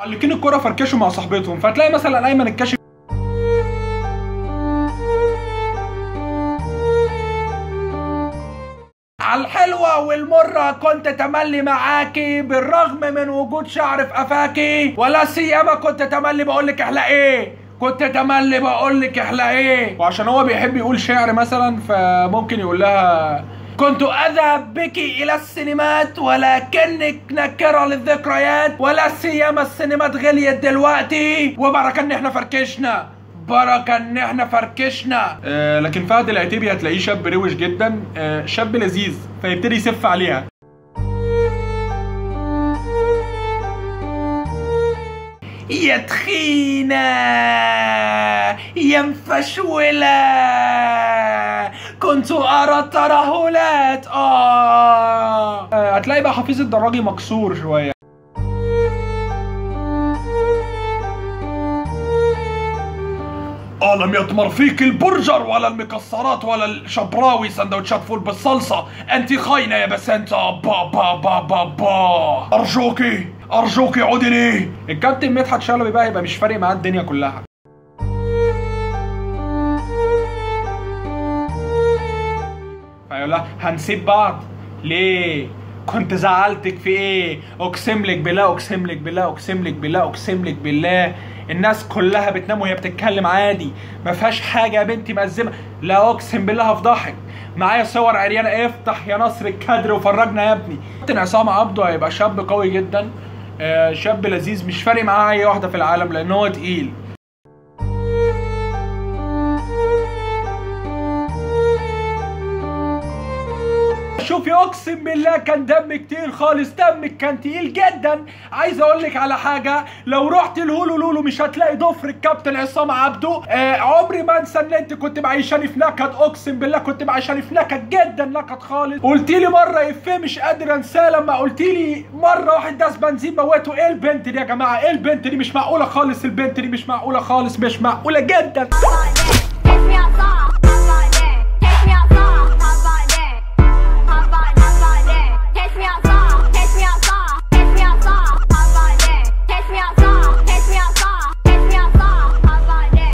معلقين الكرة فركشوا مع صاحبتهم، فتلاقي مثلا ايمن الكاشف على الحلوة والمرة كنت تملي معاكي بالرغم من وجود شعر في قفاكي، ولا سيما كنت تملي بقولك احلى ايه، كنت تملي بقولك احلى ايه. وعشان هو بيحب يقول شعر مثلا فممكن يقول لها كنت اذهب بك الى السينمات ولكنك نكرة للذكريات، ولا سيما السينمات غليت دلوقتي، وبركة ان احنا فركشنا، بركة ان احنا فركشنا. لكن فهد العتيبي هتلاقيه شاب روش جدا، شاب لذيذ، فيبتدي يسف عليها. يا تخينة يا مفشولة كنت أرى الترهلات. هتلاقي بقى حفيظ الدراجي مكسور شوية. لم يطمر فيك البرجر ولا المكسرات ولا الشبراوي سندوتشات فول بالصلصة، انت خاينة يا بسنتا. با با با با با، ارجوكي ارجوكي عودي لي. الكابتن مدحت شلبي بقى يبقى مش فارق معاه الدنيا كلها. فيقول لها هنسيب بعض ليه؟ كنت زعلتك في ايه؟ اقسم لك بالله، اقسم لك بالله، اقسم لك بالله، اقسم لك بالله، الناس كلها بتنام وهي بتتكلم عادي، ما فيهاش حاجة يا بنتي مأزمه، لا اقسم بالله هفضحك، معايا صور عريانه، افتح يا نصر الكادر وفرجنا يا ابني. كابتن عصام عبده هيبقى شاب قوي جدا، شاب لذيذ، مش فارق معاه اي واحدة في العالم لان هو تقيل. شوفي اقسم بالله كان دم كتير خالص، دمك كان تقيل جدا. عايز اقول لك على حاجة، لو رحت الهولو لولو مش هتلاقي ضفر الكابتن عصام عبده. عمري ما انسى ان انت كنت معيشاني في نكد، اقسم بالله كنت معيشاني في نكد جدا، نكد خالص. قلت لي مرة افيه مش قادر انساه، لما قلت لي مرة واحد داس بنزين موته. ايه البنت دي يا جماعة؟ ايه البنت دي؟ مش معقولة خالص، البنت دي مش معقولة خالص، مش معقولة جدا.